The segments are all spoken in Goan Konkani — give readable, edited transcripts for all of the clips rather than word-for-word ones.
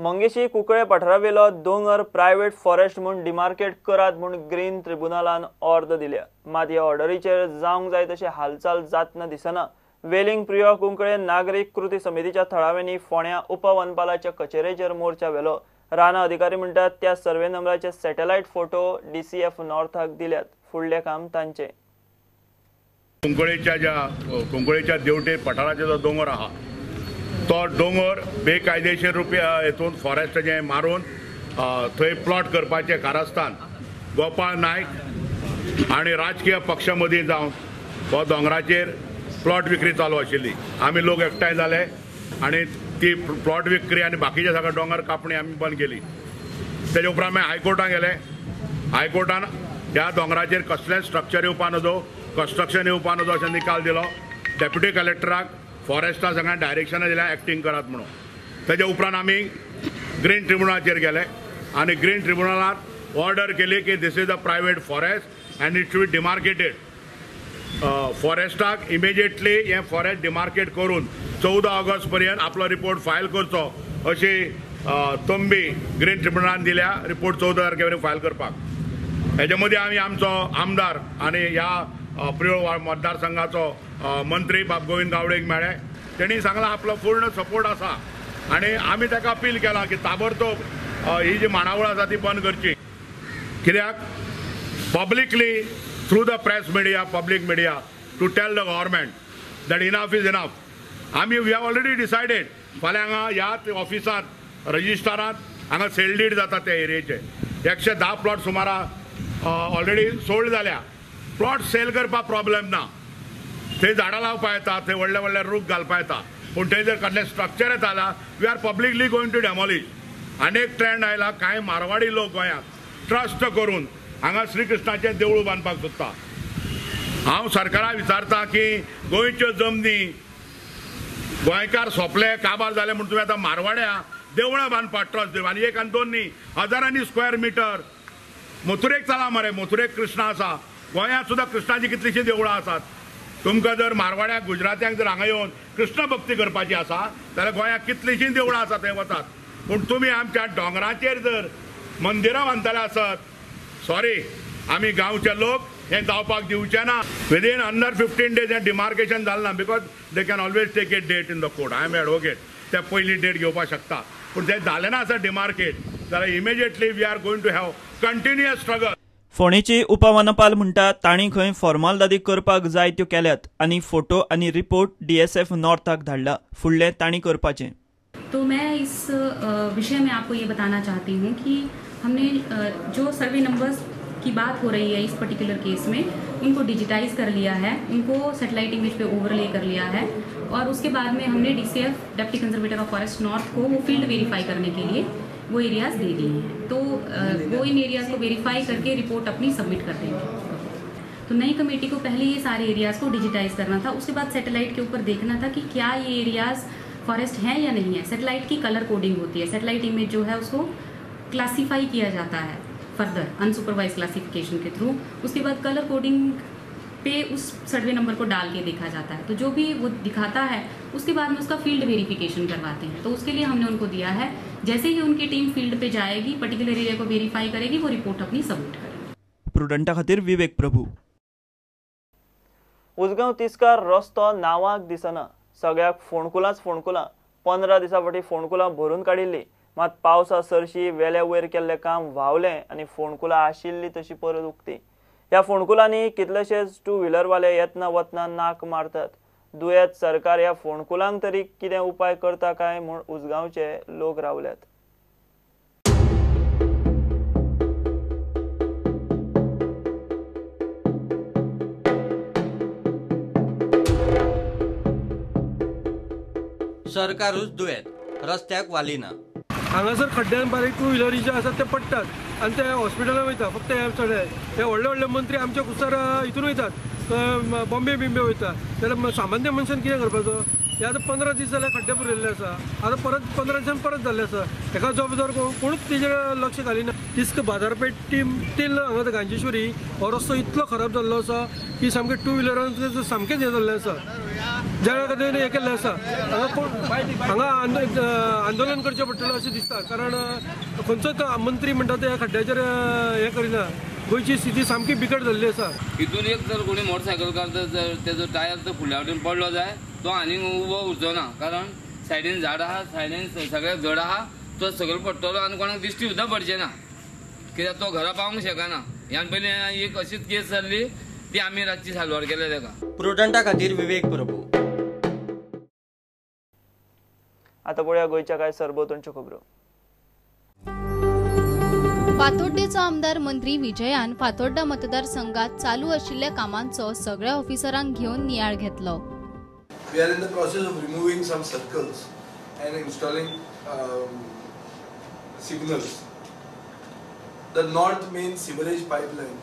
मंगेशी कुंकळे पठारावेलो दोंगर प्रायव्हेट फॉरेस्ट म्हूण डिमार्केट करात म्हूण ग्रीन ट्रिब्युनलान ऑर्डर दिल्या. मात ह्या ऑर्डरीचेर जावंक जाय तशी हालचाल जातना दिसना. वेलिंग प्रियोळ कुंकळे नागरीक कृती समितीच्या थळाव्यांनी फोंड्या उपवनपालाच्या कचेरेचेर मोर्चा व्हेलो. रानां अधिकारी म्हणटात त्या सर्वे नंबराचे सॅटेलायट फोटो डीसीएफ नॉर्थाक दिल्यात. फुडलें काम तांचें. कुंकळेच्या ज्या कुंकळेच्या देवटे पठाराचो जो दोंगर आहा तो दोंगर बेकायदेशीर रुपया हेतून फॉरेस्टाचें मारून थंय प्लॉट करपाचें कारस्थान गोपाळ नायक आनी राजकीय पक्षा मदीं जावन हो दोंगराचेर प्लॉट विक्री चालू आशिल्ली. आमी लोक एकठांय जाले आनी ती प्लॉट विक्री आनी बाकीचे सगळे दोंगर कापणी आमी बंद केली. तेजे उपरांत मागीर हायकोर्टान गेले. हायकोर्टान ह्या दोंगराचेर कसलेंच स्ट्रक्चर येवपा नजो, कन्स्ट्रक्शन येवपा नजो अशें निकाल दिलो. डेप्युटी कलेक्टराक फॉरेस्टा सगळ्यांक डायरेक्शनां दिल्या एक्टींग करात म्हणून. तेजे उपरांत आमी ग्रीन ट्रिब्युनलाचेर गेले आनी ग्रीन ट्रिब्युनलान ऑर्डर केली की this is a private forest and it should be demarcated. फॉरेस्टाक immediately हें फॉरेस्ट डिमार्केट करून 14 ऑगस्ट पर्यंत आपलो रिपोर्ट फायल करचो अशी तंबी ग्रीन ट्रिब्युनलान दिल्या. रिपोर्ट 14 तारखे मेरेन फायल करपाक. हेजे मदीं आमी आमचो आमदार आनी ह्या प्रियोळ मतदारसंघाचो मंत्री बाब गोविंद गावडेक मेळ्ळे. तेणी सांगलां आपलो पूर्ण सपोर्ट आसा आनी आमी ताका अपील केला की ताबडतोब ही जी मांडावळ आसा ती बंद करची. कित्याक publicly through the press media, public media to tell the government that enough is enough. आमी we have already decided फाल्यां हांगा ह्याच ऑफिसांत रजिस्ट्रारांत हांगा सेल डीड जाता त्या एरियेचे 110 प्लॉट सुमारा ऑलरेडी सोल्ड जाल्या. प्लॉट सेल करपाक प्रॉब्लेम ना, थंय झाडां लावपा येता, थंय व्हडले व्हडले रूख घालपा येता, पूण थंय जर कसलें स्ट्रक्चर येता जाल्यार we are publicly going to demolish. आनी एक ट्रेंड आयला, कांय मारवाडी लोक गोंयांत ट्रस्ट करून हांगा श्रीकृष्णाचें देवूळ बांदपाक सोदता. हांव सरकाराक विचारता की गोंयच्यो जमनी गोंयकार सोंपले काबार जाले म्हूण तुमी आतां मारवाड्या देवळां बांदपाक ट्रस्ट दिव आनी एक आनी दोन न्ही हजारांनी स्क्वेअर मिटर. मथुरेक चला मरे, मथुरेक कृष्ण आसा, गोंयांत सुद्दां कृष्णाचीं कितलींशीं देवळां आसात. तुमकां जर मारवाड्याक गुजरात्यांक जर हांगा येवन कृष्ण भक्ती करपाची आसा जाल्यार गोंयांत कितलींशीं देवळां आसा थंय वतात. पूण तुमी आमच्या दोंगराचेर जर मंदिरां बांदतले आसत, सॉरी, आमी गांवचे लोक हें जावपाक दिवचे ना. विदीन अंडर 15 डेज हें डिमार्केशन जालें ना, because they can always take a date in the court. I am advocate, ते पयली डेट घेवपाक शकता. पूण तें जालें ना आसा डिमार्केट जाल्यार immediately we are going to have continuous struggle. फोंडेची उपवनपाल म्हणटा तांणी खंय फॉर्मालदादी करपाक जाय त्यो केल्यात आनी फोटो आनी रिपोर्ट डीएसएफ नॉर्थाक धाडला. फुडलें तांणी करपाचें. तो मैं इस विषय में आपको ये बताना चाहती हूँ कि हमने जो सर्वे नंबर्स की बात हो रही है इस पर्टिकुलर केस में, उनको डिजिटाइज कर लिया है, उनको सैटेलाइट इमेज पे ओवरले कर लिया है और उसके बाद में हमने DCF deputy conservator of forest north को वो फील्ड वेरीफाई करने के लिए वो एरियाज़ दे दिए हैं। तो वो इन एरियाज़ को वेरीफाई करके रिपोर्ट अपनी सबमिट कर देंगे। तो नई कमेटी को पहले ये सारे एरियाज़ को डिजिटाइज करना था, उसके बाद सैटेलाइट के ऊपर देखना था कि क्या ये एरियाज़ फॉरेस्ट हैं या नहीं है। सैटेलाइट की कलर कोडिंग होती है, सैटेलाइट इमेज जो है उसको क्लासीफाई किया जाता है फर्दर अनसुपरवाइज क्लासिफिकेशन के थ्रू। उसके बाद कलर कोडिंग पे उस सर्वे नंबर को डाल के देखा जाता है, तो जो भी वो दिखाता है उसके बाद में उसका फील्ड वेरिफिकेशन करवाते हैं। तो उसके लिए हमने उनको दिया है, जैसे ही उनकी टीम फील्ड पे जाएगी, पर्टिकुलर एरिया को वेरीफाई करेगी, वो रिपोर्ट अपनी सबमिट करेगी। प्रुडंटा खातीर विवेक प्रभू. उसगांव तिस्कार रस्तो नावाक दिसना, सगळ्याक फोंडकुलांच फोंडकुलां. 15 दिसां फाटीं फोंडकुलां भरून काडिल्ली, मात पावसा सरशी वेल्या वयर केल्लें काम व्हांवलें आनी फोंडकुलां आशिल्ली तशी परत उक्ती. ह्या फोंडकुलांनी कितलेशेच टू व्हिलरवाले येतना वतना नाक मारतात. दुयेंत सरकार ह्या फोंडकुलांक तरी कितें उपाय करता काय म्हूण उसगांवचे लोक रावल्यात. सरकारूच दुयेंत, रस्त्याक वाली ना. हांगासर खड्ड्यान बारीक टू व्हिलरी जे आसात ते पडटात आनी ते हॉस्पिटलान वयता. फक्त हे सगळे हे व्हडले व्हडले मंत्री आमच्या कुसार हितून वयतात, बॉम्बे बिंबे वयता, जाल्यार सामान्य मनशान कितें करपाचो? हे आतां 15 दीस जाल्यार खड्डे पुरिल्ले आसा, आतां परत 15 दिसान परत जाल्ले आसा. हेका जबाबदार कोणूच तेजेर लक्ष घालिना. तिस्क बाजारपेठ टील हांगा गांजेश्वरी हो रस्तो इतलो खराब जाल्लो आसा की सामकें टू व्हिलरान सामकेंच हें जाल्लें आसा. ज्या खातीर हें केल्लें आसा. हांगा कोण हांगा आंदोलन करचें पडटलें अशें दिसता, कारण खंयचोच मंत्री म्हणटा ते ह्या खड्ड्याचेर हें करिना. गोंयची स्थिती सामकी बिकट जाल्ली आसा. हितून एक जर कोणी मोटरसायकलकार जर तेजो टायर जर फुडल्या वटेन पडलो जाय तो आनीक उबो उरचो ना, कारण सायडीन झाड आहा, सायडीन सगळ्याक झड आहा, तो सगळो पडटलो आनी कोणाक दिश्टी सुद्दां पडचें ना, कित्याक तो घरा पावूंक शकना. ह्यान पयलीं एक अशीच केस जाल्ली, ती आमी रातची साल्वार केल्या ताका. प्रुडंटा खातीर विवेक प्रभू. आतां पळोवया गोंयच्या कांय सरभोंवतणच्यो खबरो. फातोड्डेचो आमदार मंत्री विजयान फातोड्डा मतदारसंघात चालू आशिल्ल्या कामांचो सगळ्या ऑफिसरांक घेवन नियाळ घेतलो. We are in the process of removing some circles and installing signals. The North Main sewerage pipeline,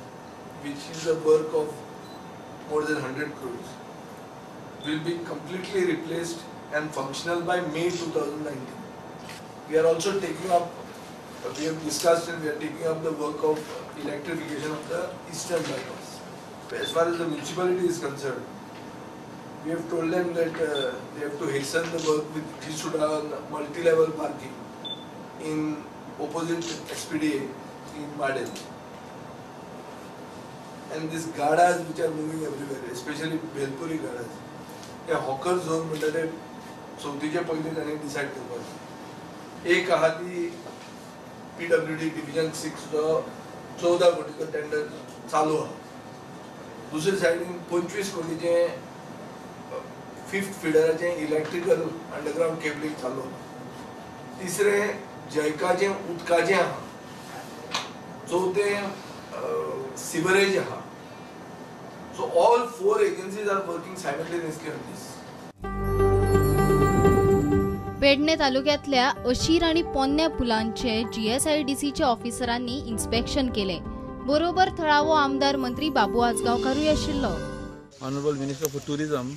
which is a work of more than 100 crores, will be completely replaced and functional by May 2019. We are also taking up, we have discussed and we are taking up the work of electrification of the Eastern Bypass. As far as the municipality is concerned, we have told them that they have to hasten the work with Jisudan multi-level parking in opposite SPDA in Madel. And these gadas which are moving everywhere, especially Bhelpuri gadas, hey hawker zone म्हणटा ते चवथीचे पयलीं तांणी डिसायड करपाक. एक आहा ती PWD division 6 जो 14 कोटीचो टेंडर चालू आहा. दुसरे सायडीन 25 कोटीचें 5th फिडराचें इलेक्ट्रिकल अंडरग्रावंड केबलिंग चालू आहा. तिसरें जयकाचें उदकाचें आहा. चवथें सिवरेज आहा. So all 4 agencies are working simultaneously on this. Pedne तालुक्यातल्या अशीर आणि पोन्न्या पुलांचे जीएसआयडीसीच्या ऑफिसरांनी इन्स्पेक्शन केले. बरोबर थळावो आमदार मंत्री बाबू आजगांवकारूय आशिल्लो. Honourable Minister for Tourism,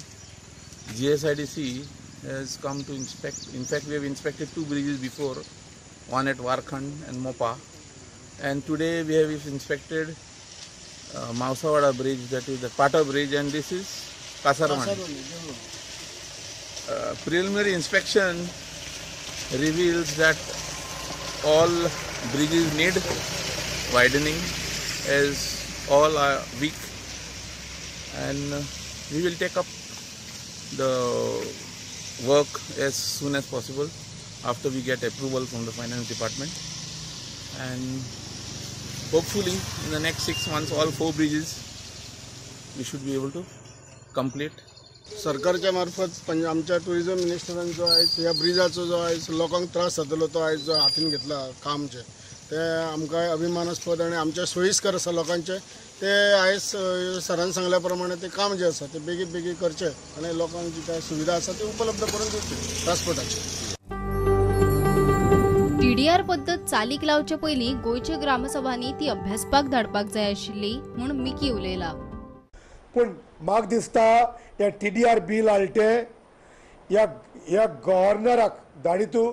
GSIDC has come to inspect. In fact, we have inspected 2 bridges before, one at Warkhand and Mopa, and today we have inspected Mavsawada bridge, that is the Pata bridge, and this is Kasarwandi. Preliminary inspection reveals that all bridges need widening as all are weak, and we will take up the work as soon as possible after we get approval from the finance department, and hopefully in the next 6 months all 4 bridges we should be able to complete. सरकारच्या मार्फत आमच्या टुरिझम मिनिस्टरांचो आयज ह्या ब्रिजाचो जो आयज लोकांक त्रास जातलो तो आयज जो हातीन घेतला कामचें तें आमकां अभिमानास्पद आनी आमच्या सोयीस्कर आसा लोकांचें. ते आयज सरान सांगल्या प्रमाणे तें काम जें आसा तें बेगीन बेगीन करचें आनी लोकांक जी काय सुविधा आसा ती उपलब्ध करून दिवची ट्रान्सपोर्टाची. टीडीआर पद्दत चालीक लावचे पयलीं गोंयच्या ग्रामसभांनी ती अभ्यासपाक धाडपाक जाय आशिल्ली म्हूण मिकी उलयला. पूण म्हाका दिसता हे टीडीआर बील हाडलें ह्या ह्या गव्हर्नराक धाडितू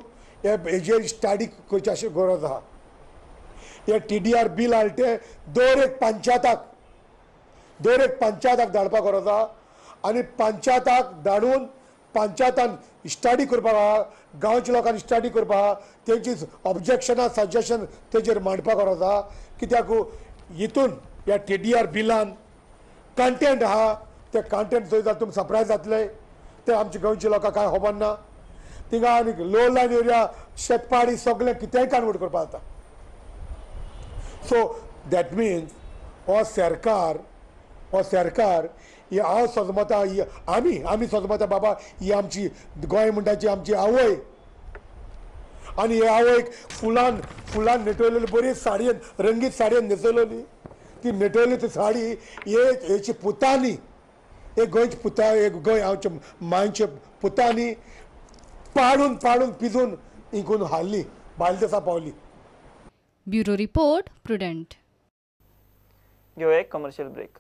हे हेजेर स्टडी करची अशी गरज आहा. हे टीडीआर बील हाडलें दर एक पंचायताक धाडपाक गरज आहा आनी पंचायताक धाडून पंचायतान स्टडी करपाक आहा, गांवच्या लोकांनी स्टडी करपाक आहा, तेंची ऑब्जेक्शनां सजेशन तेजेर मांडपाक गरज आहा. कित्याक हितून ह्या टीडीआर बिलान कंटेंट आहा, ते कंटेंट चोयत जाल्यार तुमी सरप्रायज जातले. ते आमच्या गोंयच्या लोकांक कांय खबर ना. थिंगा आनी लो लायन एरिया शेतपाडी सगळें कितेंय कन्वर्ट करपाक जाता. सो that means हो सरकार ही हांव सजमता, ही आमी आमी सजमता बाबा ही आमची गोंय म्हणटाची आमची आवय, आनी हे आवयक फुलान फुलान नेटवलेली बरी साडयेन रंगीत साडयेन न्हेसयलेली ती नेटवली ती साडी हे हेची पुतांनी एक गोंयची पुता एक गोंय आमच्या मांयच्या पुतांनी पाडून पाडून पिजून इंकून हाडली भायल्या देसा पावली. Bureau report, Prudent. घेवया एक कमर्शियल ब्रेक.